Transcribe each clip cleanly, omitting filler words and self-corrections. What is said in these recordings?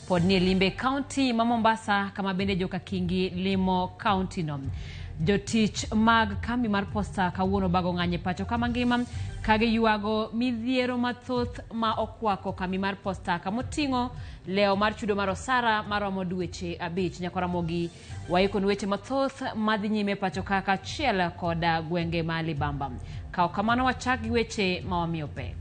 pod nie limbe e kaunti ma Mombasa kama bende joka Kingi limo kaunti no. Jotich mag kambi mar posta kawuono bago ng'anyo e pacho kama ngima ka giywago midhiero mathoth ma okwako kambi mar posta kamoting'o lewo mar chudo mar osara maromo dweche abich. Nyakoramogi waikonu weche mathoth madhi nyime pacho ka kaachiel koda gwenge ma libamba. Kaw kamano wachak gi weche ma wamiyo pek.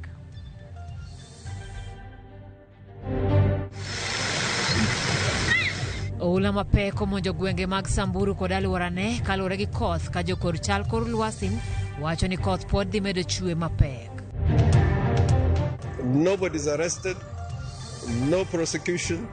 Oula mapek omonjo gwenge mag Samburu kod alworane kaluwore gi koth ka jokor chal kor lwasi wacho ni koth pod dhi medo chwe mapek. Nobody's arrested, no prosecution,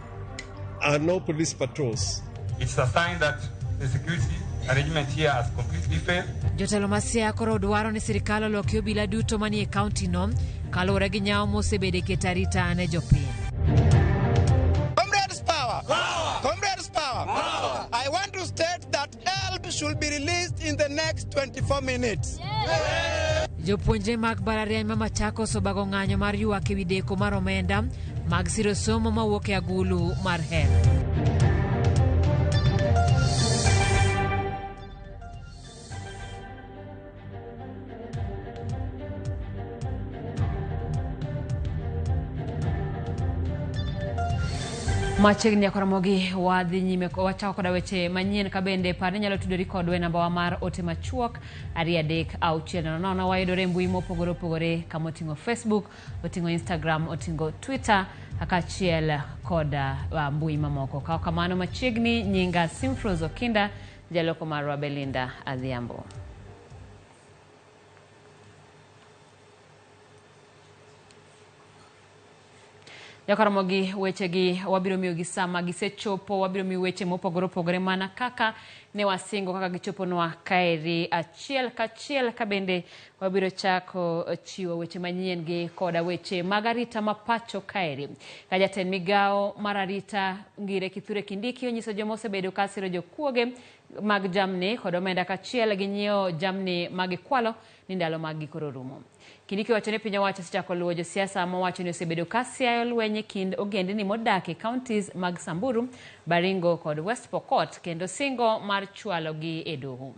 and no police patrols. It's a sign that the security arrangement here has completely failed. Jotelo ma Siaya koro dwaro ni sirkal oloki obila duto manie kaunti no kaluwore gi nyawo mosebedo e keto arita ne jopiny. Comrades power. Power. Comrades power. Power. I want to state that help should be released in the next 24 minutes. Jopuonjre mag mbalariany ma Machakos obago ng'anyo mar ywak ewi deko mar omenda mag siro somo mawuok e agulu mar HELB. Machiegni nyaka Ramogi wadhi nyime wachako koda weche manyien ka bende par ni inyalo tudori kodwa e nambawa mar ote machuok 23600. Wayudore e mbui mopogore opogore kama oting'o Facebook, oting'o Instagram, oting'o Twitter kaachiel kod mbui mamoko. Kaw kamano machiegni nyinga Simfrose Okinda, jaloko marwa Belinda Adhiambo. Jakaramogi wechegi wabiro miyogi sama gisechopo, wabiro miyo weche mopogore opogore mana kaka ne wasingo kaka gichoponwa kaeri achiel kachiel ka bende wabiro chako chiwo weche manyien gi koda weche mag arita ma pacho kaeri. Ka jatend migawo mar arita Ngire Kithure Kindiki onyiso joma osebedo ka siro jokuoge mag jamni kod omenda kaachiel gi nyiewo jamni ma gikwalo ni ndalo mag gi koro rumo. Kindiki owacho ni piny owacho osechako luwo josiasa mowacho ni osebedo ka siayo lweny e kind ogendni modak e counties mag Samburu, Baringo kod West Pokot kendo singo mar chwalogi e doho.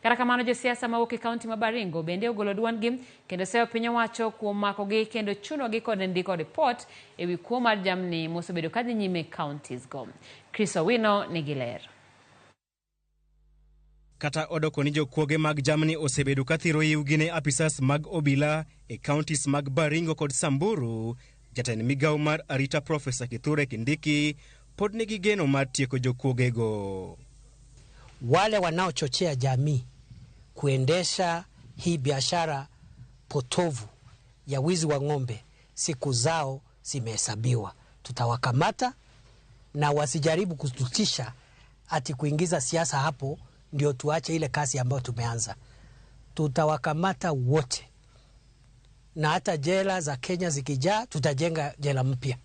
Kata kamano josiasa mawuok e county ma Baringo bende ogolo duondgi kendo seyo piny owacho kuom makogi kendo chunogi kod ndiko ripot e wi kuo mar jamni mosebedo ka dhi nyime e counties go. Chris Owino nigi ler. Kata odoko ni jokuoge mag jamni osebedo ka thiro yiwgi ne apisas mag obila e counties mag Baringo kod Samburu, jatend migawo mar arita Profesa Kithure Kindiki pod nigi geno mar tieko jokuogego. Wale wanaochochea jamii kuendesha hii biashara potovu ya wizi wa ng'ombe, siku zao zimehesabiwa. Tutawakamata na wasijaribu kututisha ati kuingiza siasa hapo ndio tuache ile kazi ambayo tumeanza. Tutawakamata wote, na hata jela za Kenya zikijaa tutajenga jela mpya.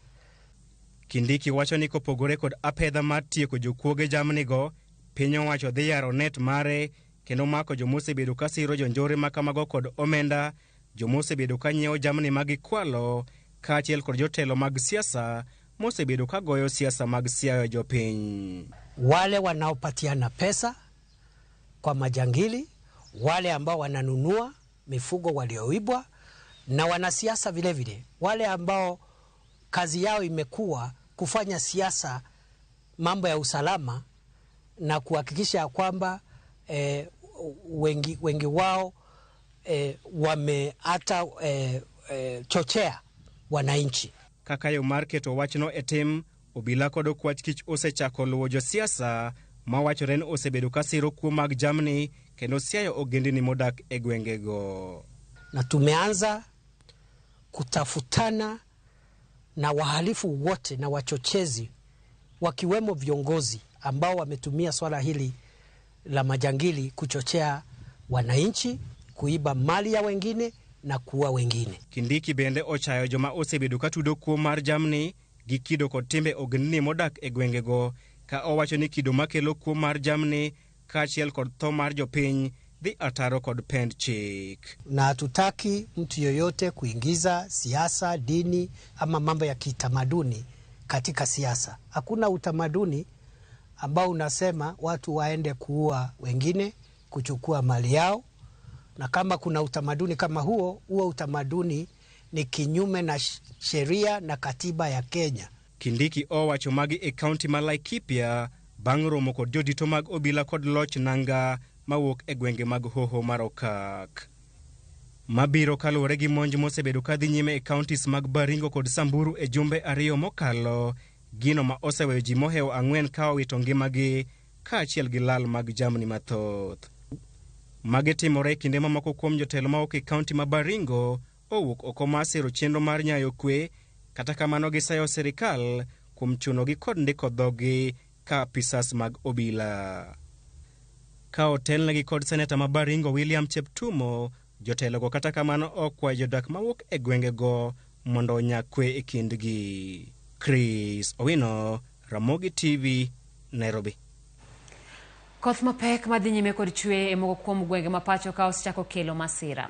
Kindiki wacho ni kopogore kod apedha mar tieko jokuoge jamnigo, piny owacho dhi yaro net mare kendo mako jomosebedo ka siro jonjore makamago kod omenda, jomosebedo ka nyiewo jamni ma gikwalo, kaachiel kod jotelo mag siasa mosebedo ka goyo siasa mag siayo jopiny. Wale wanaopatiana pesa kwa majangili, wale ambao wananunua mifugo walioibwa, na wanasiasa vile vile, wale ambao kazi yao imekuwa kufanya siasa mambo ya usalama na kuhakikisha kwamba wengi wao wame hata chochea wananchi. Kaka yo mar keto wachno e tim, obila kod okwach kich osechako luwo josiasa mawachore ni osebedo ka siro kuo mag jamni kendo siayo ogendini modak e gwengego. Na tumeanza kutafutana na wahalifu wote na wachochezi wakiwemo viongozi ambao wametumia swala hili la majangili kuchochea wananchi, kuiba mali ya wengine na kuua wengine. Kindiki bende ochayo joma osebedo ka tudo kuo mar jamni gi kido kod timbe ogendini modak e gwengego, ka owacho ni kido makelo kuo mar jamni kaachiel kod tho mar jopiny dhi ataro kod pend chik. Na hatutaki mtu yoyote kuingiza siasa, dini ama mambo ya kitamaduni katika siasa. Hakuna utamaduni ambao unasema watu waende kuua wengine, kuchukua mali yao, na kama kuna utamaduni kama huo, huo utamaduni ni kinyume na sheria na katiba ya Kenya. Kindiki owacho magi e kaunti ma Laikipia bang' romo kod jodito mag obila kod loch nanga mawuok e gwenge mag Hoho mar Okak. Mabiro kaluwore gi monj mosebedo kadhi nyime e counties mag Baringo kod Samburu e jumbe ariyo mokalo, gino ma oseweyo ji mohewo 4 ka owito ngimagi kaachiel gi lal mag jamni mathoth. Magi timore e kinde mamoko kuom jotelo mawuok e kaunti ma Baringo owuok oko mar siro chenro mar nyayo kwe, kata kamano gisayo sirikal kuom chunogi kod ndiko dhogi ka apisas mag obila. Ka otelnegi kod seneta ma Baringo William Cheptumo, jotelogo kata kamano okwayo jodak mawuok e gwengego mondo onya kwe e kindgi. Chris Owino, Ramogi TV, Nairobi. Koth mapek madhi nyime kod chwe e moko kuom gwenge ma pacho ka osechako kelo masira.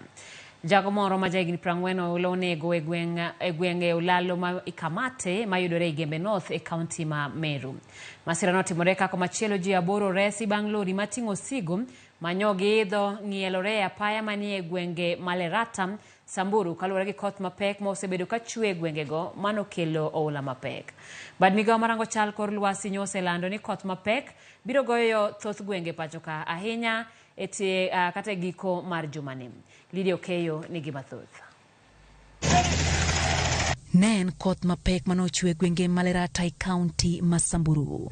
Jago moro ma jahigni 40 oula onego e gwenge Olalo ma Ikamate mayudore e Igembe North e kaunti ma Meru. Masira notimore ka komachielo ji 8 oresi bang' lori mating'o osigo manyo giidho ng'ielore e apaya manie gwenge Malerata, Samburu kaluwore gi koth mapek ma osebedo ka chwe e gwengego manokelo oula mapek. Bad migawo marango chal kor lwasi nyo oselando ni koth mapek biro goyo thoth gwenge pacho ka ahinya e tie kata e giko mar jumani. Lydia Okeyo nigi mathoth. Ne en koth mapek manochwe e gwenge Malerata e kaunti ma Samburu.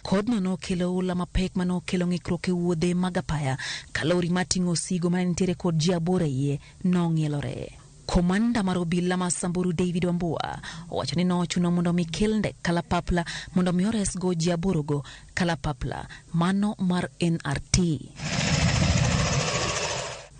Kodhno nokelo oula mapek manokelo ng'ikruok e wuodhe mag apaya ka lori mating'o osigo mane nitiere kod ji 8 e iye nong'ielore. Komanda mar obila ma Samburu David Wambua owacho ni nochuno mondo mi kel ndek kalapapla mondo mi oresgo ji 8 go kalapapla mano mar NRT.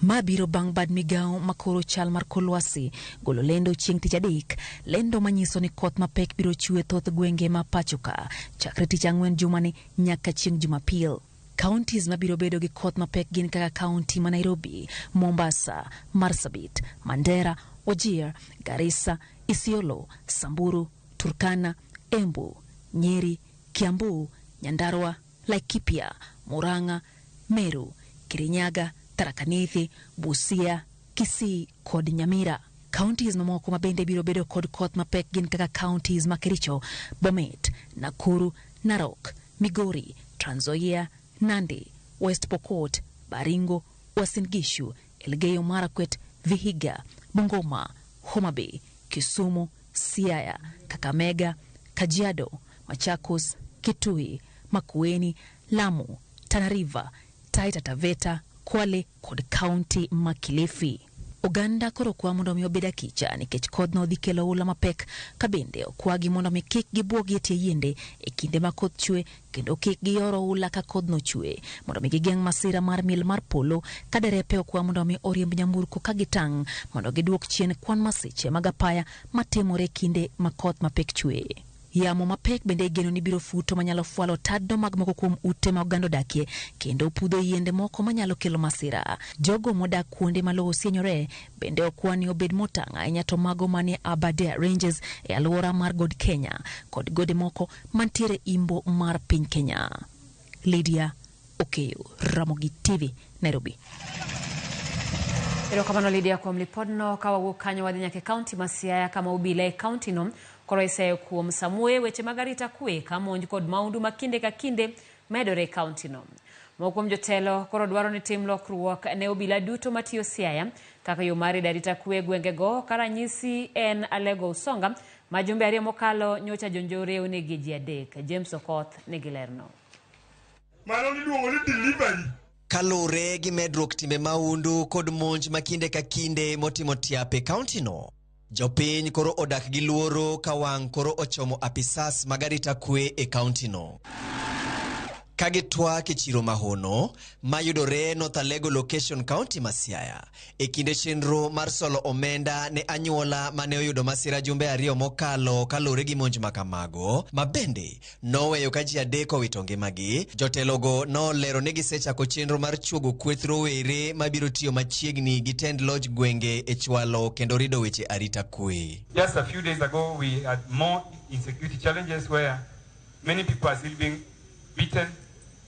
Ma biro bang' bad migawo makoro chal mar kor lwasi golo lendo chieng' tich adek, lendo manyiso ni koth mapek biro chwe thoth gwenge ma pacho ka chakre tich ang'wen jumani nyaka chieng' Jumapil. Counties mabiro bedo gi koth mapek gin kaka kaunti ma Nairobi, Mombasa, Marsabit, Mandera, Wajir, Garissa, Isiolo, Samburu, Turkana, Embu, Nyeri, Kiambu, Nyandarua, Laikipia, Murang'a, Meru, Kirinyaga, Tharaka Nithi, Busia, Kisii kod Nyamira. Counties mamoko ma bende biro bedo kod koth mapek gin kaka counties ma Kericho, Bomet, Nakuru, Narok, Migori, Trans Nzoia, Nandi, West Pokot, Baringo, Uasin Gishu, Elgeyo Marakwet, Vihiga, Bungoma, Homa Bay, Kisumu, Siaya, Kakamega, Kajiado, Machakos, Kitui, Makueni, Lamu, Tana River, Taita Taveta, Kwale kod kaunti ma Kilifi. Oganda koro okwa mondo mi obed akicha nikech kodhno dhi kelo oula mapek ka bende okwagi mondo mi kik gibuogi e tie yiende e kinde ma koth chwe kendo kik gior oula ka kodhno chwe mondo mi gigeng' masira mar mil mar polo ka derepe okwa mondo mi oriemb nyamburko ka gitang' mondo giduok chien kwan masiche mag apaya matimore kinde ma koth mapek chwe. Yamo mapek bende igeno ni biro futo manyalo fwalo tado mag moko kuom ute ma oganda odakie kendo pudho yiende moko manyalo kelo masira. Jogo modak kuonde ma lowo osienyore bende okwa ni obed motang' ahinya to mago manie Aberdare Ranges e alwora mar God Kenya kod gode moko mantiere imbo mar piny Kenya. Lydia Okeyo, Ramogi TV, Nairobi. Erokamano Lydia kuom lipodno. Ka wawuok kanyo wadhi nyaka e kaunti ma Siaya kama obila e kaunti no koro iseyo kuom Samuoyo weche mag arita kwe ka monj kod maundu ma kinde ka kinde medore e kaunti no. Moko kuom jotelo koro dwaro ni tim lokruok ne obila duto matiyo Siaya kaka yo mar rido arita kwe e gwengego ka ranyisi en Alego Usonga ma jumbe 2 mokalo nyocha jonjore onegi ji 3. James Okoth nigi lerno. Mano iluongo ni delivery. Kalure gi medruok timbe maundu kod monj ma kinde ka kinde motimo tiap e kaunti no. Jopiny koro odak gi luoro ka wang' koro ochomo apisas mag arita kwe e kaunti no. Ka gitwak e chiro Mahono mayudore North Alego Location County ma Siaya e kinde chenro mar solo omenda ne anyuola mane oyudo masira jumbe ariyo mokalo kaluwore gi monj makamago ma bende noweyo ka ji adek owito ngimagi. Jotelogo nolero ni gisechako chenro mar chuogo kweth rowere mabiro tiyo machiegni gi tend loch gwenge e chwalo kendo rido weche arita kwe. Just a few days ago, we had more insecurity challenges where many people are still being beaten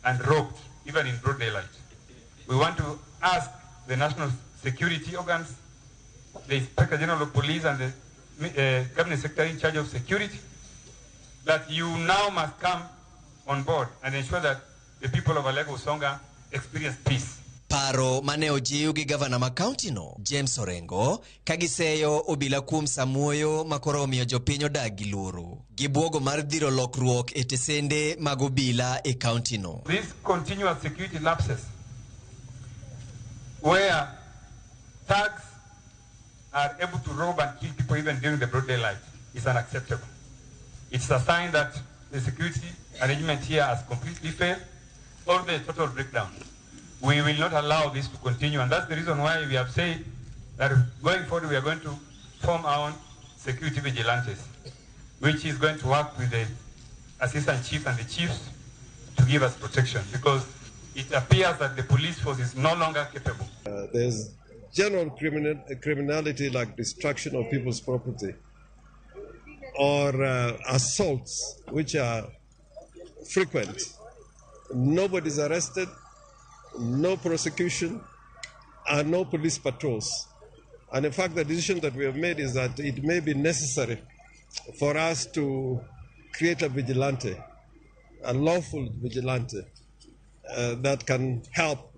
and robbed, even in broad daylight. We want to ask the national security organs, the Inspector General of Police and the Cabinet Secretary in charge of security, that you now must come on board and ensure that the people of Alego Usonga experience peace. Paro mane ojiw gi gavana ma kaunti no James Orengo ka giseyo obila kuom samuoyo makoro omiyo jopiny odag gi luoro gi buogo mar dhiro lokruok e tesende mag obila e kaunti no. These continuous security lapses where thugs are able to rob and kill people even during the broad daylight is unacceptable. It's a sign that the security arrangement here has completely failed or the total breakdown. We will not allow this to continue, and that's the reason why we have said that going forward we are going to form our own security vigilantes, which is going to work with the assistant chief and the chiefs to give us protection, because it appears that the police force is no longer capable. There's general criminality like destruction of people's property or assaults, which are frequent. Nobody's arrested, no prosecution, and no police patrols. And in fact, the decision that we have made is that it may be necessary for us to create a vigilante, a lawful vigilante, that can help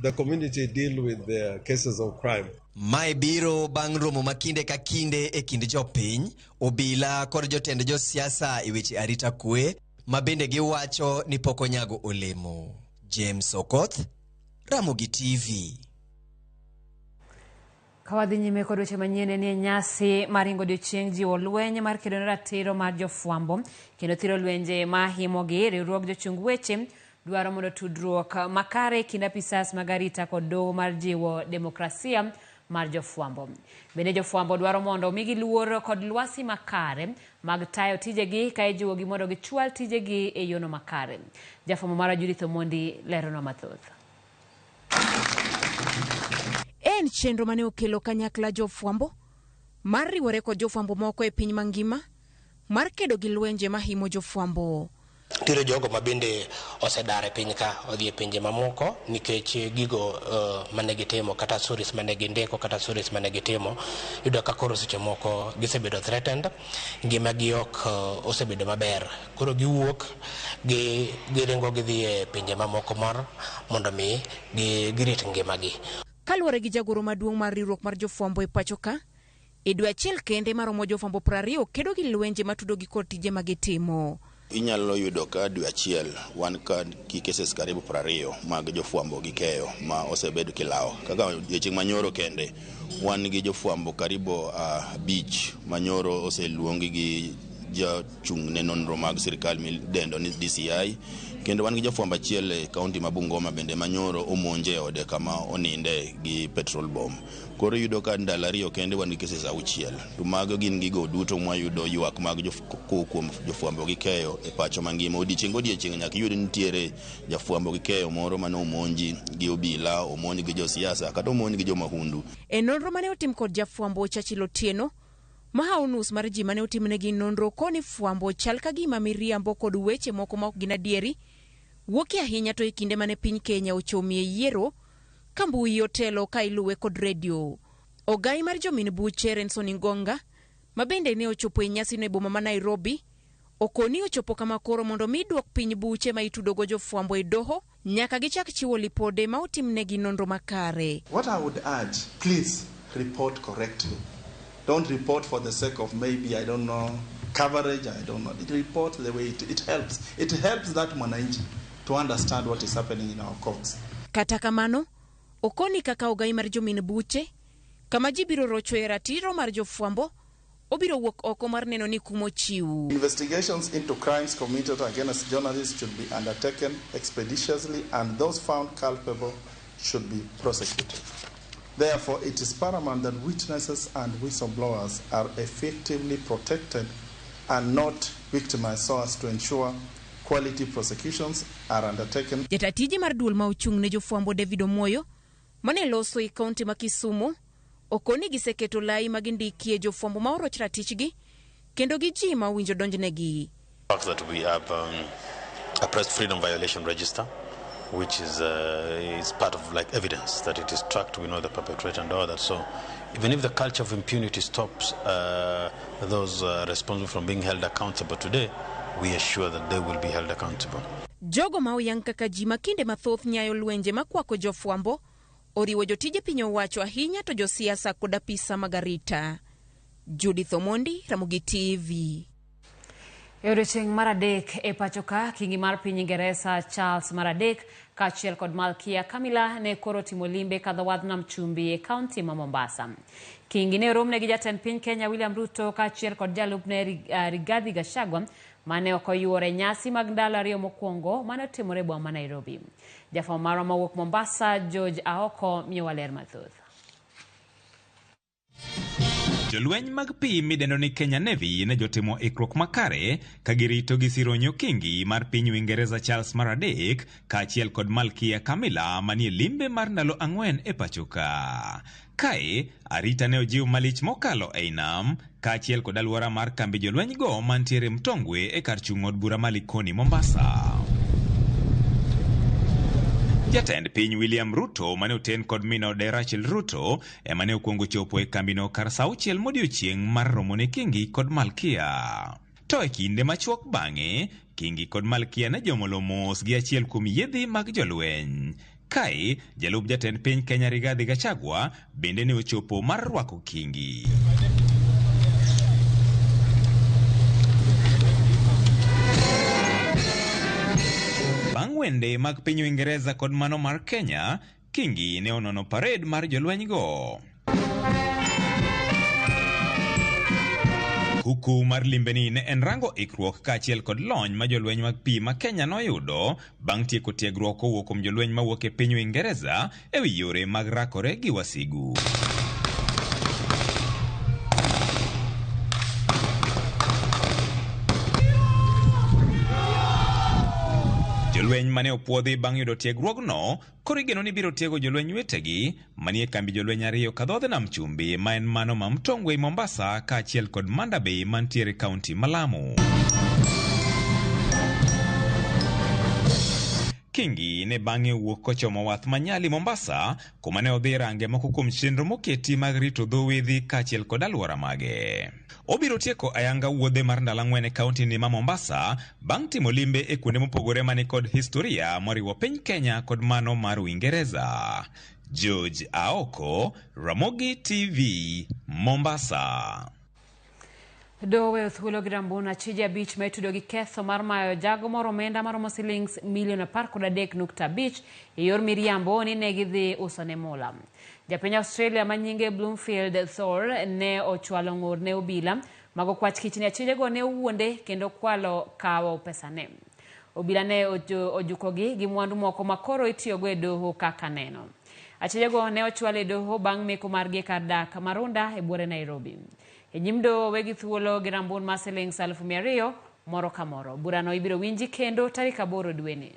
the community deal with the cases of crime. Mae biro bang' romo ma kinde ka kinde e kind jopiny, obila kod jotend josiasa e weche arita kwe, ma bende giwacho ni pok onyago olemo. James Okoth, Ramogi TV. Ka wadhi nyime kod weche manyien en e nyasi mar ringo odiochieng' jiwo lweny mar kedo ne ratiro mar jofwambo kendo thiro lwenje ma himogi. Riwruog jochung weche dwaro mondo tudruok makare e kind apisas mag arita kod doho mar jiwo demokrasia mar jofwambo. Bende jofwambo dwaro mondo omigi luor kod lwasi makare mag tayo tijegi ka ijiwogi mondo gichwal tijegi e yono makare. Jafwambo marwa Judith Omondi leronwa mathoth. En chenro mane okelo kanyakla jofwambo mar riwore kod jofwambo moko e piny mangima mar kedo gi lwenje mahimo jofwambo. Nitiere jogo ma bende osedar e piny ka odhi e pinje mamoko nikech gigo mane gitimo kata stories mane gindiko kata stories mane gitimo, iyudo ka koro seche moko gisebedo threatened, ngimagi ok osebedo maber. Koro giwuok giringo gidhi e pinje mamoko mar mondo mi girit ngimagi. Kaluwore gi jagoro maduong' mar riwruok mar jofwambo e pacho ka, e dwe achiel kende maromo jofwambo 20 kedo gi lwenje matudogi kod tije magitimo. Inyalo yudo ka dwe achiel wan ka gi cases karibu 20 mag jofwambo gi keyo ma osebed kilawo. Kaka odiochieng' manyoro kende wan gi jofwambo karibu 5 manyoro oseluongi gi jachung' ne nonro mag sirikal midendo ni DCI, kendo wan gi jafwambo achiel e kaunti ma Bungoma bende manyoro omonje e ode kama oninde gi petrol bomb. Koro iyudo ka ndalo 2 kende wan gi cases 6, to mago gin gigo duto mwayudo ywak mag kuom jofwambo gi keyo e pacho mangima. Odiochieng' godiochieng' nyaka iyud nitiere jafwambo gi keyo moro mane omonji gi obila, omonj gi josiasa kata omonj gi jomahundu. E nonro mane otim kod jafwambo Churchill Otieno, mahawo nus mar ji mane otimnegi nonro koni fwambo chal ka gima miriambo kod weche moko ma ok gin adieri wuokie ahinya to e kinde mane piny Kenya ochomie yiero ka mbui otelo ka iluwe kod redio. Ogai mar jomin buche Renson Ingonga, ma bende ne ochopo e nyasino e boma ma Nairobi, okoni ochopo kama koro mondo mi duok piny buche ma itudogo jofwambo e doho nyaka gichak chiwo lipode ma otimnegi nonro makare. What I would urge, please report correctly. Don't report for the sake of maybe, I don't know, coverage, I don't know. Report the way it helps. It helps that mwananchi to understand what is happening in our courts. Kata kamano, okoni kaka ogai mar jomin buche, kama ji biro rochoe ratiro mar jofwambo, obiro wuok oko mar neno ni kum ochiw. Investigations into crimes committed against journalists should be undertaken expeditiously and those found culpable should be prosecuted. Therefore, it is paramount that witnesses and whistleblowers are effectively protected and not victimized so as to ensure quality prosecutions are undertaken. Jata tije mar duol ma ochung' ne jofwambo David Omoyo mane loso e kaunti ma Kisumu okoni giseketo lai ma gindikie jofwambo ma oroch ratichgi kendo gi ji ma owinjo donjnegi. The fact that we have a press freedom violation register, which is part of like evidence that it is tracked, we know the perpetrator and all that. So even if the culture of impunity stops those responsible from being held accountable today, we are sure that they will be held accountable. Jogo ma oyang kaka ji ma kinde mathoth nyayo lwenje makwako jofwambo oriwo jotije piny owacho ahinya to josiasa kod apisa mag arita. Judith Omondi, Ramogi TV. E odiechieng' mar adek e pacho ka, kingi mar piny Ingeresa Charles mar adek kaachiel kod Malkia Camilla ne koro timo limbe kadho wadh nam chumbi e kaunti ma Mombasa. Kingi ne oromne gi jatend piny Kenya William Ruto kaachiel kod jalupne Rigathi Gachagua mane ok oyuore nyasi mag ndalo ariyo mokwongo mane otimore e boma ma Nairobi. Jafwambo marwa mawuok Mombasa George Aoko miyowa ler mathoth. Jolweny mag pi midendo ni Kenya Navy ne jotimo ikruok makare ka girito gi sironyo kingi mar piny Uingereza Charles mar adek kaachiel kod Malkia Camilla manie limbe mar ndalo 4 e pacho ka. Kae, arita ne ojiw malich mokalo ei nam kaachiel kod alwora mar kambi jolweny go mantiere Mtongwe e kar chung' od bura ma Likoni, Mombasa. Jatend piny William Ruto mane oten kod min ode Rachel Ruto ema ne okwongo chopo e kambino kar sa 6 modiechieng' mar romo ne Kingi kod Malkia. To e kinde machuok bang'e, Kingi kod Malkia ne jomolo mos gi achiel kuom yiedhi mag jolweny. Kae, jalup jatend piny Kenya Rigathi Gachagua bende ne ochopo mar rwako Kingi. Bang' wende mag piny Uingereza kod mano mar Kenya, Kingi ne onono parade mar jolweny go. Kuku mar limbeni ne en rango ikruok kaachiel kod lony ma jolweny mag pi ma Kenya noyudo bang' tieko tiegruok kowuok kuom jolweny mawuok e piny Uingereza e wi yore mag rakore gi wasigu. Jolweny mane opuodhi bang' yudo tiegruogno koro igeno ni biro tiego jolweny wetegi manie kambi jolweny 2 kadhodh nam chumbi ma en mano ma Mtongwe Mombasa kaachiel kod Manda Bay mantiere kaunti ma Lamu. Kingi ne bang'e owuok kochomo wath ma Nyali Mombasa kuma ne odhi range moko kuom chenro moketi mag rito dho wedhi kaachiel kod alwora mage. Obiro tieko ayanga wuodhe mar ndalo 4 e kaunti ni ma Mombasa bang' timo limbe e kuonde mopogore mani kod historia moriwo piny Kenya kod mano mar Uingereza. George Aoko, Ramogi TV, Mombasa. Doho weyo thuolo gi Rambuna achije 5 ma itudo gi ketho mar mayo jago moro omenda maromo silings milion 13.5 e yor miriambo ni ne gidhi uso ne mula. Japiny Australia ma nyinge Bloomfield Thor ne ochwalo ng'ur ne obila mago kwach kich ni achijego ne owuonde kendo kwalo kawo pesane. Obila ne ojukogi gi mwandu moko ma koro itiyogo e doho kaka neno. Achijego ne ochwal e doho bang' meko margi e kar dak Marunda e buore Nairobi. E nyim doho wegi thuolo gi rambun mar silings 200,000 moro ka moro. Burano ibiro winji kendo tarik 8 dweni.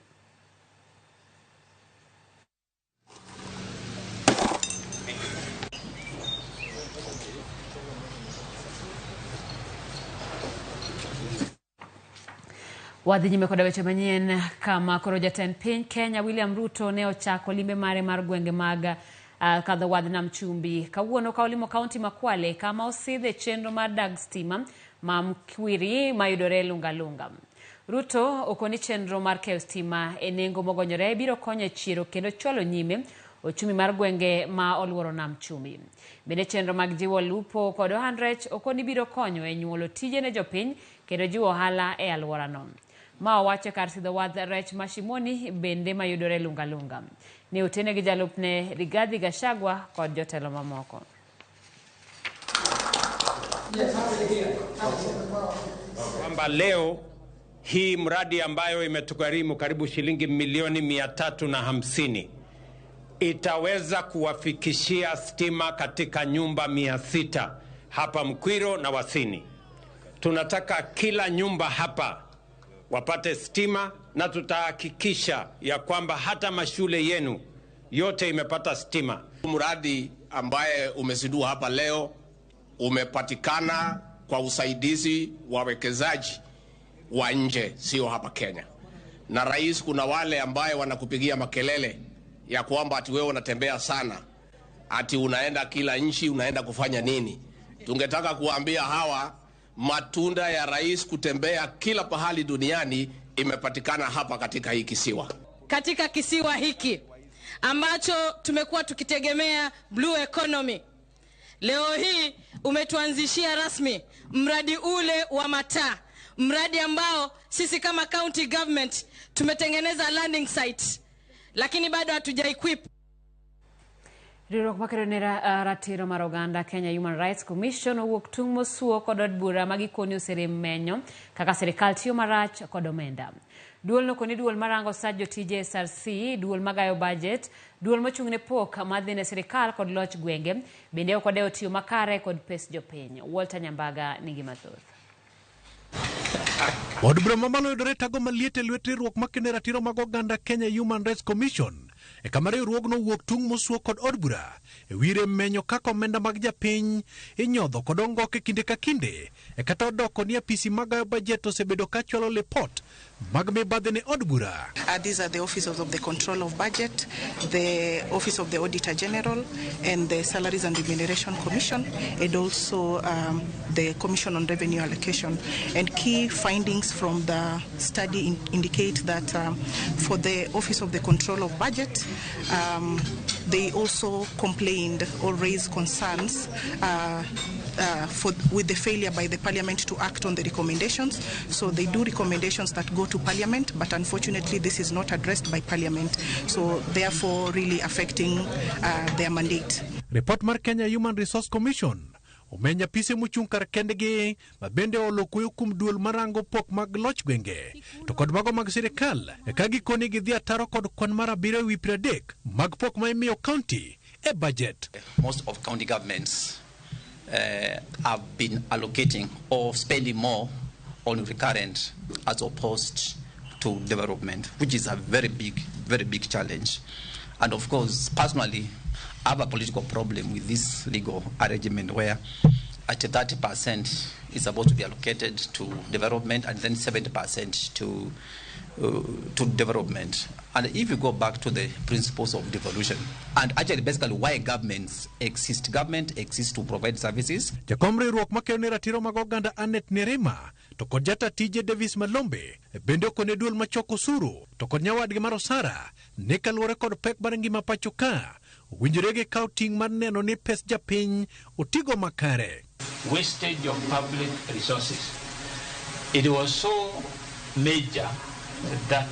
Wadhi nyime koda weche manyien kama koro jatend piny Kenya William Ruto ne ochako limbe mare mar gwenge mag kadho wadh nam chumbi. Kawuono ka olimo kaunti ma Kwale kama osidhe chenro mar dag stima ma Mkwiri mayudore Lunga Lunga. Ruto okoni chenro mar keyo stima e nengo mogonyore biro konyo e chiero kendo chwalo nyime ochumi mar gwenge ma oluoro nam chumbi. Bende chenro mag jiwo lupo kod ohand rech okoni biro konyo e nyuolo tije ne jopiny kendo jiwo ohala e alworano. Ma owacho kar sidho wadh rech ma Shimoni bende mayudore Lunga Lunga. Ne otene gi jalupne Rigathi Gachagua kod jotelo mamoko. Kwamba leo hii mradi ambayo imetugharimu karibu shilingi milioni 350 itaweza kuwafikishia stima katika nyumba 600 hapa Mkwiro na Wasini. Tunataka kila nyumba hapa wapate stima, na tutahakikisha ya kwamba hata mashule yenu yote imepata stima. Mradi ambaye umezindua hapa leo umepatikana kwa usaidizi wa wekezaji wa nje, sio hapa Kenya. Na rais, kuna wale ambaye wanakupigia makelele ya kwamba ati wewe unatembea sana, ati unaenda kila nchi, unaenda kufanya nini? Tungetaka kuambia hawa matunda ya rais kutembea kila pahali duniani imepatikana hapa katika hii kisiwa. Katika kisiwa hiki ambacho tumekuwa tukitegemea blue economy, leo hii umetuanzishia rasmi mradi ule wa mataa, mradi ambao sisi kama county government tumetengeneza landing site, lakini bado hatuja equip. Riwruok makedo ne ratiro mar oganda Kenya Human Rights Commission owuok tung' mosuo kod od bura ma gikoni oserem menyo kaka sirikal tiyo marach kod omenda. Duol no koni duol marango sach jotije SRC, duol magayo budget, duol mochung' ne pok madhi ne sirikal kod loch gwenge, bende ok odewo tiyo makare kod pes jopiny. Walter Nyambaga nigi mathoth. Od bura mamalo yudore tago maliet e lwet riwruok makene ratiro mag oganda Kenya Human Rights Commission e kama riwruogno owuok tung' mosuo kod od bura e wire menyo kaka omenda mag japiny inyodho kod ongoke kinde ka kinde e kata odoko ni apisi magayo bajet osebedo ka chwalo lipot mag mibadhi ne od bura. These are the offices of the Control of Budget, the Office of the Auditor General, and the Salaries and Remuneration Commission, and also the Commission on Revenue Allocation. And key findings from the study indicate that for the Office of the Control of Budget, they also complained or raised concerns with the failure by the Parliament to act on the recommendations. So they do recommendations that go to Parliament, but unfortunately this is not addressed by Parliament, so therefore really affecting their mandate. Report mar Kenya Human Resource Commission omenya apise mochung' kar kendgi ma bende olo kuyo kuom duol marango pok mag loch gwenge to kod mago mag sirikal ka gikoni gidhi ataro kod kwan mar 7.30 mag pok ma imiyo county e budget. Most of county governments have been allocating or spending more on recurrent as opposed to development, which is a very big, very big challenge. And of course, personally, I have a political problem with this legal arrangement where at 30% is supposed to be allocated to development and then 70% to development. And if you go back to the principles of devolution, and actually basically why governments exist, government exists to provide services. Jakom riwruok makedo ne ratiro mag oganda Anet Nerima to kod jata tije Davis Malombe bende okone duol machoko osuru to kod nyawadgi mar Osara ne kaluwore kod pek mar ngima pacho ka owinjore gikaw ting' mar neno ni pes japiny otigo makare. Wastage of public resources. It was so major that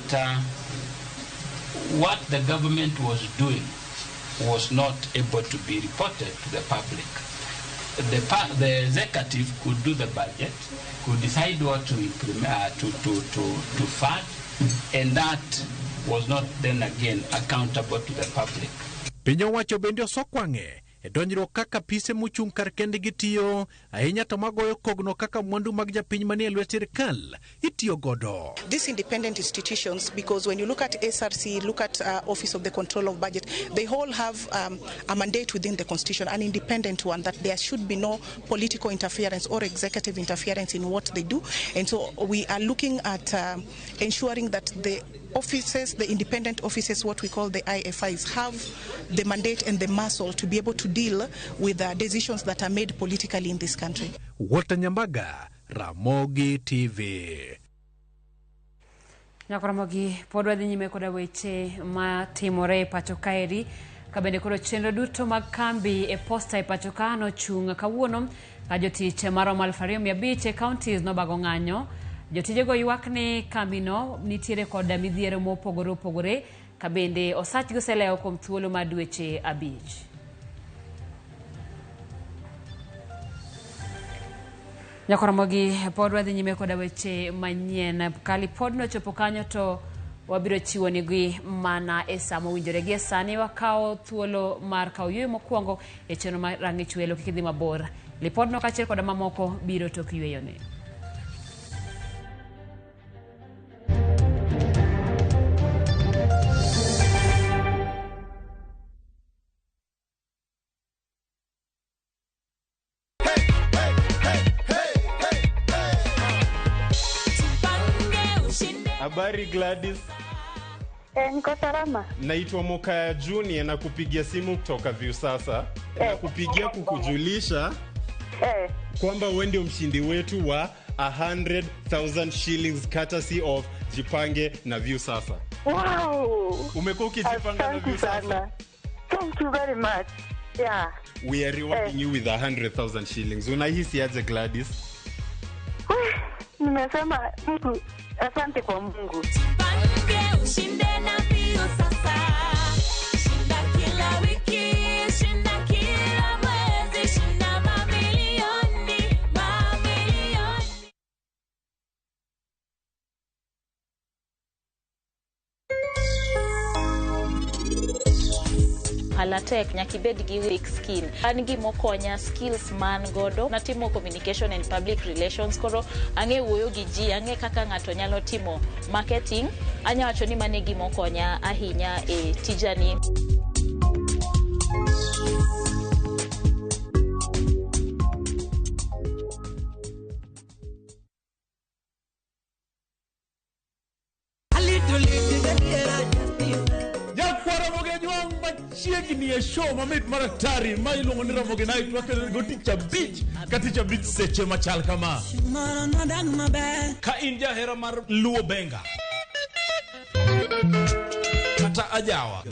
what the government was doing was not able to be reported to the public. The executive could do the budget, could decide what to implement, to fund, and that was not then again accountable to the public. Piny owacho bende osokwang'e e donjruok kaka pise mochung' kar kendgi tiyo ahinya to magoyo kogno kaka mwandu mag japiny manie lwet sirikal itiyo godo. These independent institutions, because when you look at SRC, look at Office of the Control of Budget, they all have a mandate within the Constitution, an independent one, that there should be no political interference or executive interference in what they do. And so we are looking at ensuring that the offices, the independent offices, what we call the IFIs, have the mandate and the muscle to be able to deal with the decisions that are made politically in this country. Walter Nyambaga, Ramogi TV. Nyakoromogi pod wadhi nyime koda weche matimore e pacho kaeri ka bende koro chenro duto mag kambi e posta e pacho ka nochung' kawuono ka jotich maromo 2500 e counties nobago ng'anyo. Jotijego ywak ni kambino nitiere kod midhiero mopogore opogore ka bende osachgi oselewo kuom thuolo mar dweche 5. Nyakoromogi pod wadhi nyime koda weche manyien. Kali pod nochopo kanyo to wabiro chiwo nigi mana e sa mowinjore. Gie sani wakawo thuolo mar kawo yueyo mokwongo e chenro mar rang'ich welo kik idhi mabor. Lipodno kaachiel koda mamoko biro tok yueyoni. Habari Gladys. Niko salama. Naitwa Mokaya Junior na kupigia simu kutoka Viusasa. Na kupigia kukujulisha kwamba wewe ndio mshindi wetu wa 100,000 shillings courtesy of Jipange na Viusasa. Wow. Umekuwa ukijipanga na Asante Viusasa? sana. Thank you very much. Yeah. We are rewarding you with 100,000 shillings. Unahisi aje Gladys? Nimesema Mungu, asante kwa Mungu. Ushinde na Viusasa. Shinda kila wiki, shinda kila mwezi, shinda mamilioni, mamilioni. Ohala tek nyaka ibed gi weak skin. An gimokonya skills man godo natimo communication and public relations koro ang'e wuoyo gi ji ang'e kaka ng'ato nyalo timo marketing anya wacho ni mano e gimokonya ahinya e tijani. Nyakwara Ramogi machiegni e show mamit mar atari ma iluongo ni Ramogi Night wakelo go tich abich ka tich abich seche machal kama. Ka in jahera mar Luo Benga kata ajawa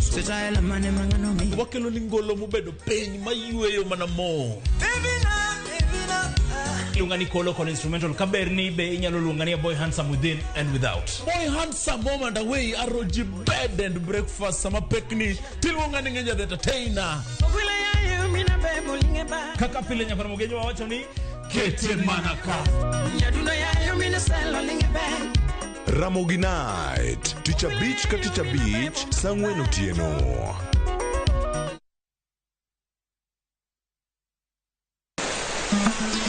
wakelo ni ngolo mobedo piny mayweyo mana mo. Iluonga ni Kolo kod instrumental kaber ni be inyalo luonga ni a boy handsome within and without. Boy handsome home and away ROG bed and breakfast sama pekni tiluonga ni Ngeja the entertainer. Kaka pile Nyakwar Ramogi wawacho ni kete mana ka. Ramogi Night, tich abich ka tich abich, saa ang'wen otieno.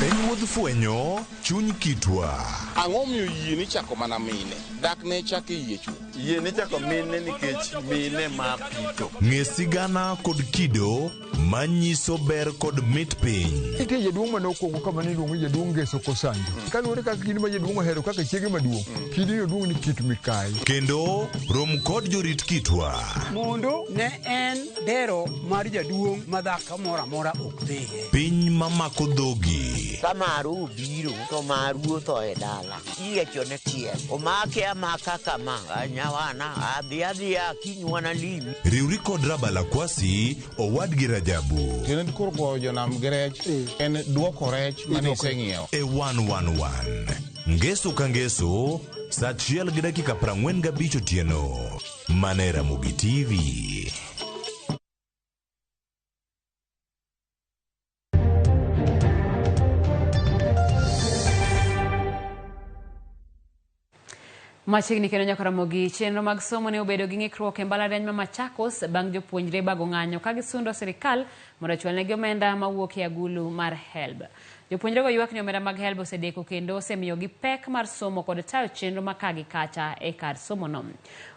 En wuodh fwenyo chuny kitwa. Ang'o miyo yie ni chako mana mine? Dak ne chak e yie chwo. Yie ni chako mine nikech mine ma pito. Ng'e sigana kod kido manyiso ber kod mit piny. Nitie jaduong' mane okwongo kama ne iluongo ni jaduong' Ngeso Kosanjo. Kaluwore kaka kidi ma jaduong' ohero kaka chiege maduong', kidino duong' ni Kit Mikayi. Kendo rom kod jorit kitwa. Mondo ne en dero mar jaduong' ma dhako moro amora ok dhiye. Piny mamako dhogi. Ka maru obiro to maru otho e dala. Iyiechone tiel. Omake amaka kama. Nyawana adhi adhiya kinywana limi. Riwri kod Rabala Kwasi owadgi Rajabu. Tiende koro goyo jonam gi rech en duoko rech mane iseng'iewo. E 111. Ngeso ka ngeso, saa 1:45 otieno. Mana e Ramogi TV. Machiegni kendo Nyakwar Ramogi, chenro mag somo ne obedo gi ng'ikruok e mbalariany ma Machakos bang' jopuonjre bago ng'anyo ka gisundo sirikal mondo ochwalnegi omenda mawuok e agulu mar HELB. Jopuonjrego ywak ni omenda mag HELB osedeko kendo osemiyogi pek mar somo kod tayo chenro ma ka gi kacha e kar somono.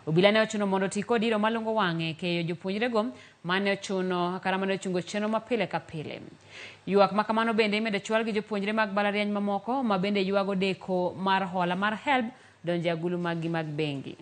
Obila ne ochuno mondo oti kod iro malungo wang'e keyo jopuonjrego mane ochuno kata mane ochungo chenro ma pile ka pile. Ywak ma kamano bende imedo chwal gi jopuonjre mag mbalariany mamoko ma bende ywago deko mar hola mar HELB donjo e agulu maggi mag bengi.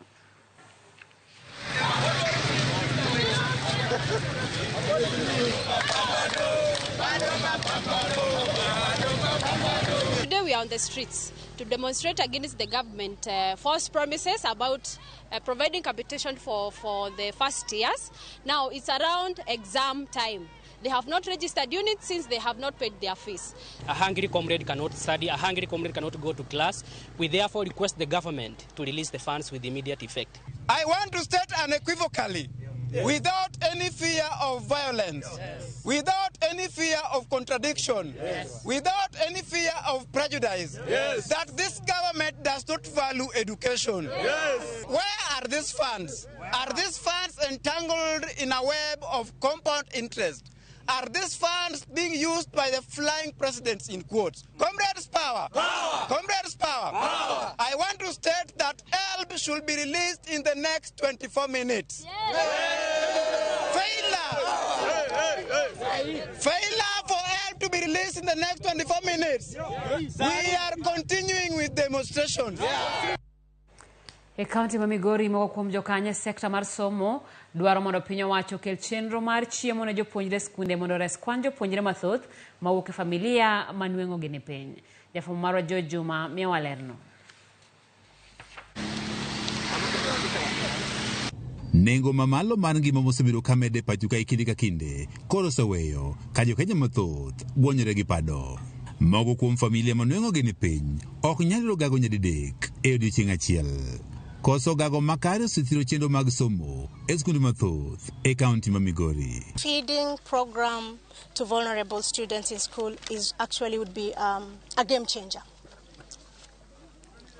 Today we are on the streets to demonstrate against the government false promises about providing capitation for the first years. Now it's around exam time. They have not registered units since they have not paid their fees. A hungry comrade cannot study, a hungry comrade cannot go to class. We therefore request the government to release the funds with immediate effect. I want to state unequivocally Without any fear of violence, without any fear of contradiction, without any fear of prejudice, that this government does not value education. Where are these funds? Are these funds entangled in a web of compound interest? Are these funds being used by the flying presidents in quotes? Comrades, power! Power! Comrades, power! Power! I want to state that HELB should be released in the next 24 minutes. Failure! Failure for HELB to be released in the next 24 minutes. We are continuing with demonstrations. E kaunti ma Migori, moko kuom jokanyo e sekta mar somo dwaro mondo piny owacho okel chenro mar chiemo ne jopuonjre skunde mondo ores kwan jopuonjre mathoth mawuok e familia ma nweng'ogi ni piny. Jafwambo marwa George Juma miyowa lerno. Nengo mamalo mar ngima mosebedo ka mede pacho ka e kinde ka kinde koro oseweyo ka jokenya mathoth gwonyore gi pado. Moko kuom familia ma nweng'ogi ni piny ok nyal yudo gago nyadidek e odiechieng' achiel. Koso gago makare osethiro chenro mag somo e skunde mathoth e kaunti ma Migori. Feeding program to vulnerable students in school is actually would be a game changer.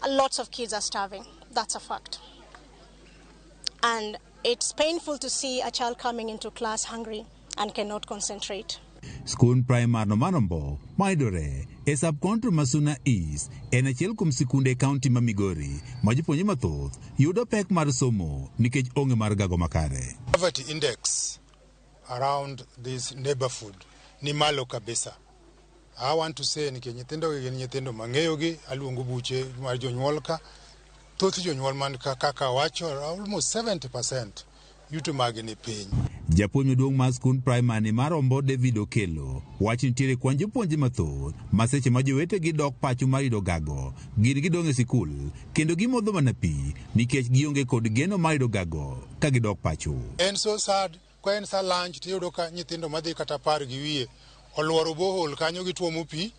Lots of kids are starving. That's a fact. And it's painful to see a child coming into class hungry and cannot concentrate. Skund primar no Marombo mayudore e sub-county ma Suna East en achiel kuom sikunde e kaunti ma Migori ma jopuonjre mathoth yudo pek mar somo nikech onge mar gago makare. Poverty index around this neighborhood ni malo kabisa. I want to say nikech nyithindo gi gin nyithindo mang'eyogi, aluongo buche mar jonyuol ka. Thoth jonyuol man ka kaka wacho almost 70% yuto magi ni piny. Japuonj maduong' mar skund primary mar Rombo David Okello wacho nitiere kwan jopuonje mathoth ma seche ma jowetegi dok pacho mar yudo gago gin gidong' e sikul kendo gimodho mana pi nikech gionge kod geno mar yudo gago ka gidok pacho. En so sad ka en sa lunch tiyudo ka nyithindo madhi kata 10 gi wiye oluoro bohol kanyo gituomo pi,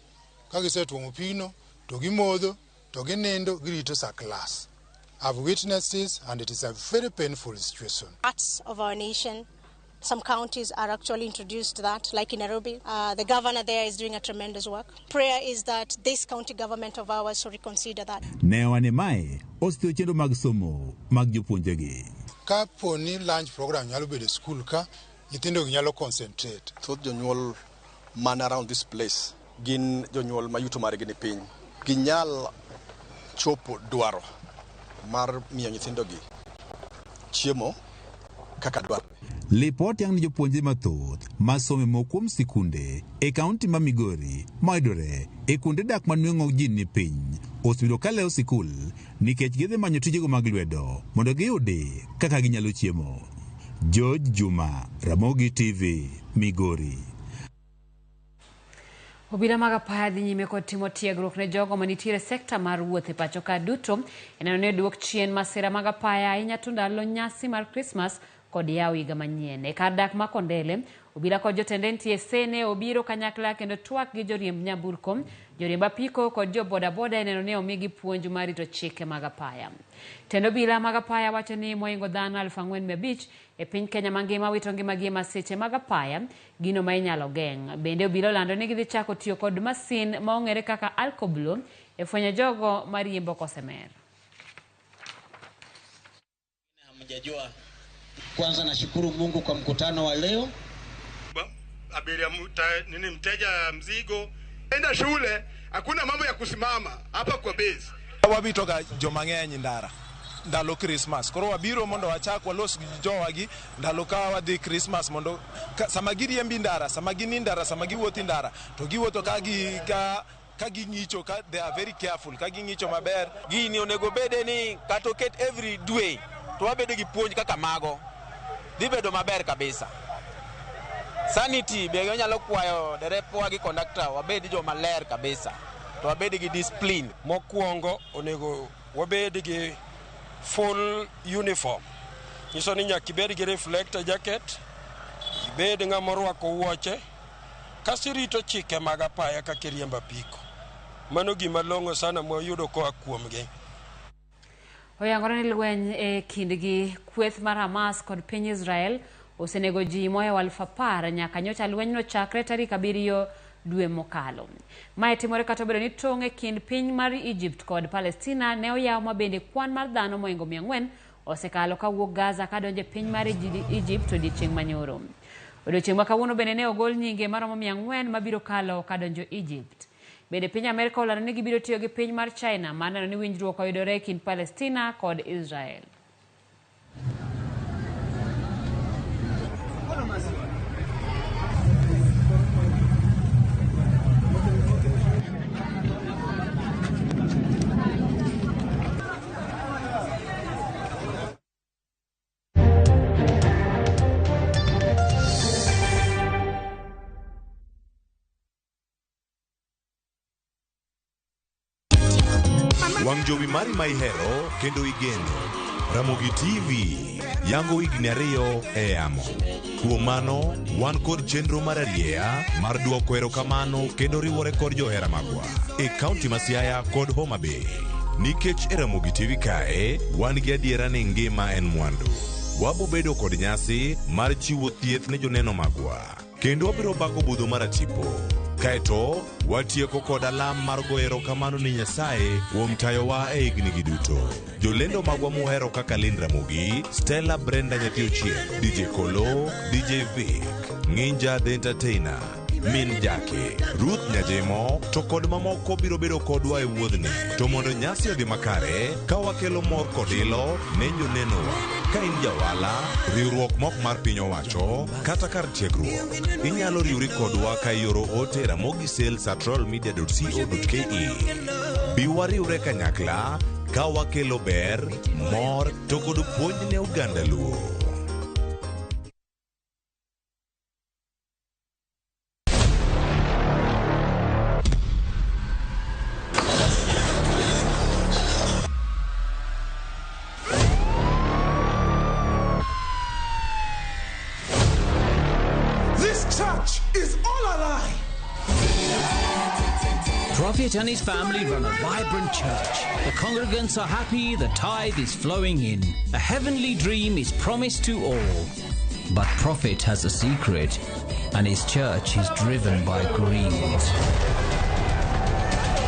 ka gisetuomo pino to gimodho to ginindo girito sa class. I've witnessed this and it is a very painful situation. Parts of our nation, some counties are actually introduced that, like in Nairobi. The governor there is doing a tremendous work. Prayer is that this county government of ours should reconsider that. Ne wane mae osethiro chenro mag somo mag jopuonjregi. Ka po ni lunch program nyalo bedo e school ka, nyithindo gi nyalo concentrate. Thoth jonyuol man around this place gin jonyuol ma yuto margi ni piny. Ginyal chopo dwaro mar miyo nyithindogi chiemo kaka dwarore. Lipot yang' ni jopuonjre mathoth ma somo e moko kuom sikunde e kaunti ma Migori mayudore e kuonde dak ma nweng'o ji ni piny osebedo ka lewo sikul nikech gidhi manyo tijego mag lwedo mondo giyudi kaka ginyalo chiemo. George Juma, Ramogi TV, Migori. Obila mag apaya dhi nyime kod timo tiegruok ne jogo manitiere sekta mar wuoth e pacho ka duto e neno ni oduok chien masira mag apaya ahinya to ndalo nyasi mar Krismas kod yawo higa manyien. E kar dak ma Kondele, obila kod jotend NTSA ne obiro kanyakla kendo twak gi joriemb nyamburko, joriemb apiko kod jo bodaboda e neno ni omigi puonj mar rito chike mag apaya. Tend obila mag apaya wacho ni mohingo dhano 4,500 e piny Kenya mangima wito ngimagi e masiche mag apaya, gino ma inyalo geng'. Bende obila olando ni gidhi chako tiyo kod masin ma ong'ere kaka alcoblow e fwenyo jogo mariembo kosemer. Hamjajua. Kwanza nashukuru Mungu kwa mkutano wa leo. Abiria nini mteja mzigo enda shule, hakuna mambo ya kusimama hapa kwa base. Wabitoga joma ng'eny ndara ndalo Christmas. Koro wabiro mondo wachak walos gi jowagi ndalo ka wadhi Christmas mondo sama giriembi ndara, sama gini ndara, sama giwuotho ndara to giwuotho ka gi ka ging'icho ka they are very careful, ka ging'icho maber. Gini onego bede ni kata oket every dwe to wabedo gi puonj kaka mago. Dhi bedo maber kabisa. Sanity be wanyalo kwayo derepwa gi conductor wabed joma ler kabisa to wabed gi discipline. Mokwongo onego wabed gi full uniform. Nyiso ni nyaka ibed gi reflector jacket, ibed ng'ama orwako wuoche, kasto irito chike mag apaya kaka iriembo apiko. Mano gima long'o sana mwayudo koa kuomgi. Oyangore ni lweny e kindgi kweth mar Hamas kod piny Israel osenego ji mohewo 10,000 nyaka nyocha lwenyno chakre tarik 7 dwe mokalo. Mae timore kata obedo ni tong' e kind piny mar Egypt kod Palestina ne oyaw ma bende kwan mar dhano mohingo 400 osekalo kawuok Gaza kadonjo e piny mar Egypt odiechieng' manyoro. Odiechieng' ma kawuono bende ne ogol nyinge maromo 400 mabiro kalo kadonjo Egypt. Bende piny Amerka olando ni gibiro tiyo gi piny mar China mar neno ni winjruok oyudore e kind Palestina kod Israel. Wang' jowi mari ma ihero kendo igeno. Ramogi TV yango higni 2 e yamo. Kuom mano, wan kod chenro mar arieya mar duoko erokamano kendo riwore kod johera magwa e kaunti ma Siaya kod Homa Bay. Nikech e Ramogi TV kae, wan gi adiera ni ngima en mwandu. Wabobedo kod nyasi mar chiwo thieth ne joneno magwa. Kendo wabiro bago budho mar atipo. Kaeto, watieko kod alam mar goyo erokamano ni Nyasaye kuom tayowa e higni gi duto. Jolendo magwa muhero kaka Lynn Ramogi, Stella Brenda Nyathi Ochieng, DJ Kolo, DJ Vic, Nginja the Entertainer, Min Jake, Ruth Nyajemo, to kod mamoko biro bedo kodwa e wuodhni. To mondo nyasi odhi makare, ka wakelo mor kod ilo ne jonenowa. Ka in jawala, riwruok mok mar piny owacho, kata kar tiegruok, inyalo riwri kodwa ka ioro ote e ramogisales@royalmedia.co.ke. Bi wariwre kanyakla ka wakelo ber, mor to kod puonj ne oganda Luo. This church is all a lie. Prophet and his family run a vibrant church. The congregants are happy, the tithe is flowing in. A heavenly dream is promised to all. But Prophet has a secret, and his church is driven by greed.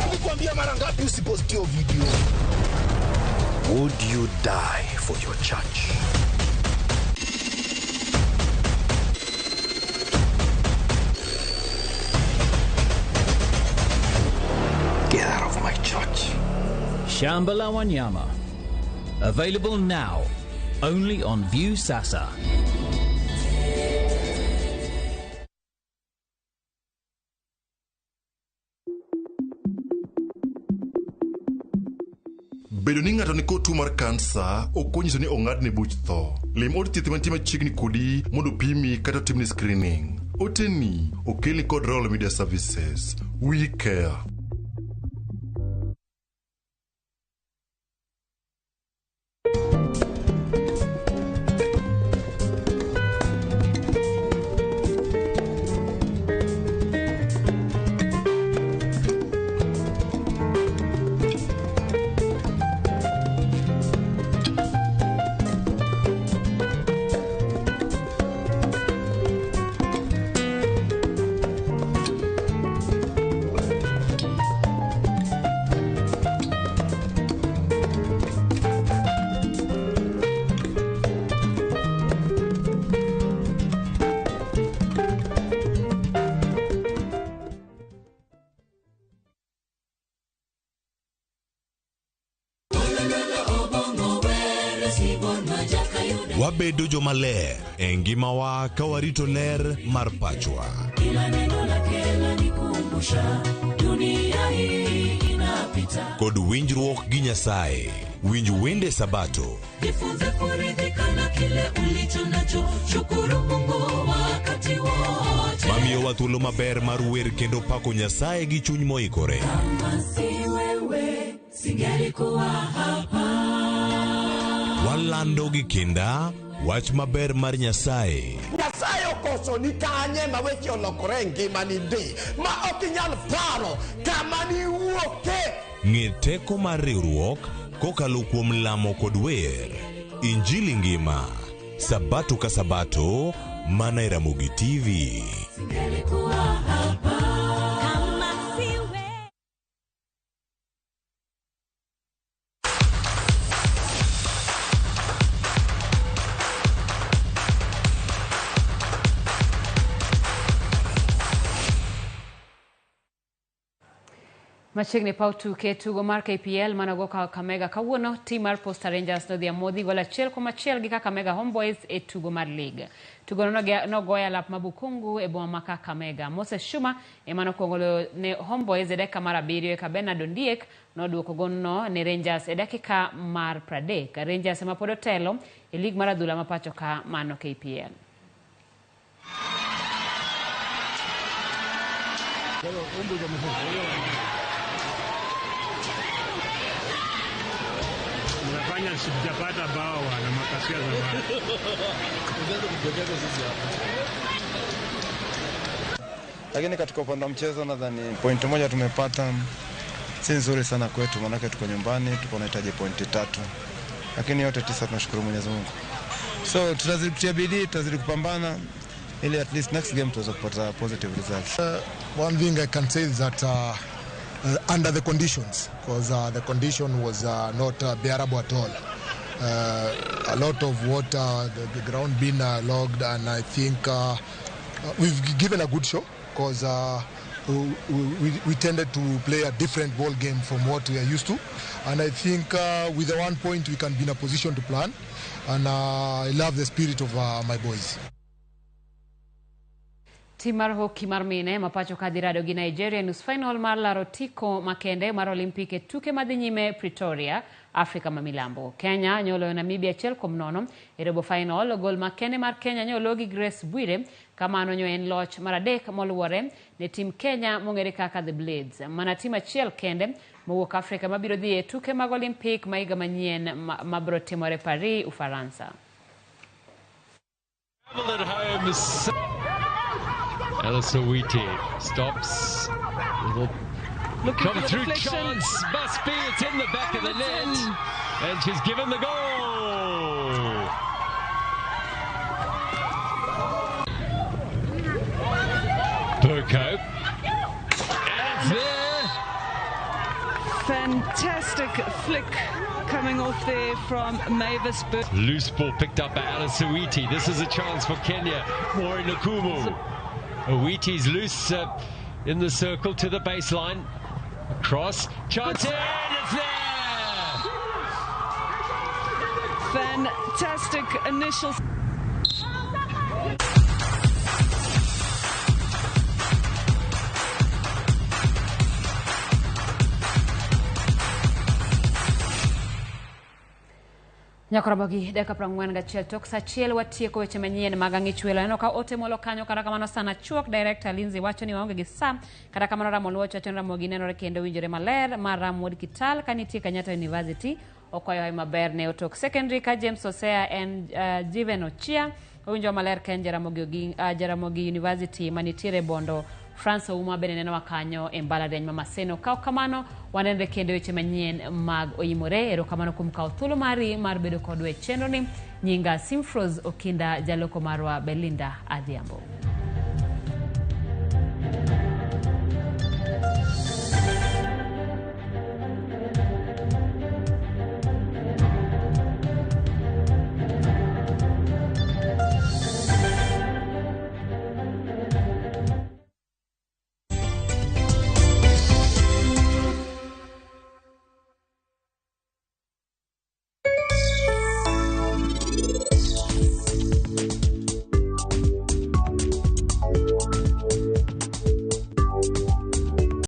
Nilikwambia mara ngapi usipost hiyo video? Would you die for your church? Get out of my church. Shamba la Wanyama. Available now, only on View Sasa. Bedo ni ng'ato nikod tuo mar kansa ok onyiso ni ong'adne buch tho. Lim od thieth mantie machiegni kodi mondo opimi kata otimni screening. Oteni okelni kod Royal Media Services. We care. Wabedo jomaler e ngimawa ka warito ler mar pachwa. Kila neno lake lanikumbusha dunia hii inapita. Kod winjruok gi Nyasaye. Winj wende Sabato. Jifunze kuridhika na kile ulicho nacho, shukuru Mungu wakati wote. Mamiyowa thuolo maber mar wer kendo pako Nyasaye gi chuny moikore. Kama si wewe, singelikuwa hapa. Walando gi kinda wach maber mar Nyasaye. Nyasaye okoso ni kanye ma weche olokore e ngimani ndi ma ok inyal paro kama niwuoke. Ng'e teko mar riwruok Kokalo kuom lamo kod wer, Injili ngima, Sabato ka Sabato, mana e Ramogi TV. Singelikuwa hapa kama siwe. Machiegni paw tuke tugo mar KPL manogo Kakamega kawuono, tim mar Posta Rangers nodhi amodhi gol 1-1 gi Kakamega Homeboys e tugo mar lig. Tugono nogoyo alap ma Bukungu e boma ma Kakamega. Moses Shuma ema nokwongo loyo ne Homeboys e dakika mar 7 eka Bernard Ondiek noduoko golno ne Rangers e dakika mar 30. Rangers ema pod otelo e lig mar adhula ma pacho ka mano KPL. Mnafanya sijapata bao na makasia zamani. Lakini katika upande wa mchezo nadhani point 1 tumepata si nzuri sana kwetu, maanake tuko nyumbani, tuko tunahitaji pointi 3. Lakini yote 9 tunashukuru Mwenyezi Mungu. So tutazidi kutia bidii, tutazidi kupambana ili at least next game tuweze kupata positive results. One thing I can say is that under the conditions, because the condition was not bearable at all. A lot of water, the ground being logged, and I think we've given a good show, because we tended to play a different ball game from what we are used to. And I think with the 1 point we can be in a position to plan, and I love the spirit of my boys. Tim mar hockey mar mine ma pacho ka dhi rado gi Nigeria nus final mar laro otiko makende mar Olympic e tuke madhi nyime Pretoria, Afrika ma milambo. Kenya nyoloyo Namibia 1-0 e robo final. Gol makende mar Kenya nyolo gi Grace Bwire, kamano nyo en loch mar 3 moluwore ne tim Kenya mong'ere kaka The Blades. Mana tim achiel kende mowuok Afrika mabiro dhi e tuke mag Olympic ma higa manyien mabiro timore Paris, Ufaransa. Alice Owiti stops. Little come through chance. Must be. It's in the back of the net. And she's given the goal. Burko. And it's there. Fantastic flick coming off there from Mavis Burko. Loose ball picked up by Alice Owiti. This is a chance for Kenya. Maureen Nakumu. Owiti's loose in the circle to the baseline. Across. Chance, and it's there! Fantastic initial. Nyakorobogi dakika 41 tok saa 1 watieko weche manyien mag ang'ichwelo. Aneno ka ote molo kanyo, kata kamano sana chuok director Lindsay wacho ni waonge gi sa. Kata kamano Ramo Luoch wacho ni Ramogi nenore kendo winjore maler mar Ramod Kital ka nitie Kenyatta University. Okwayo hawi maber ne otok secondary ka James Osea en Jiven Ochia owinjo maler ka en Jaramogi University manitiere Bondo. France Ouma bende nenowa kanyo e mbalariany ma Maseno. Kaw kamano wanenre kendo weche manyien mag Oimore. Erokamano kuom kawo thuolo mari mar bedo kodwa e chenro ni. Nyinga Simfros Okinda, jaloko marwa Belinda Adhiambo.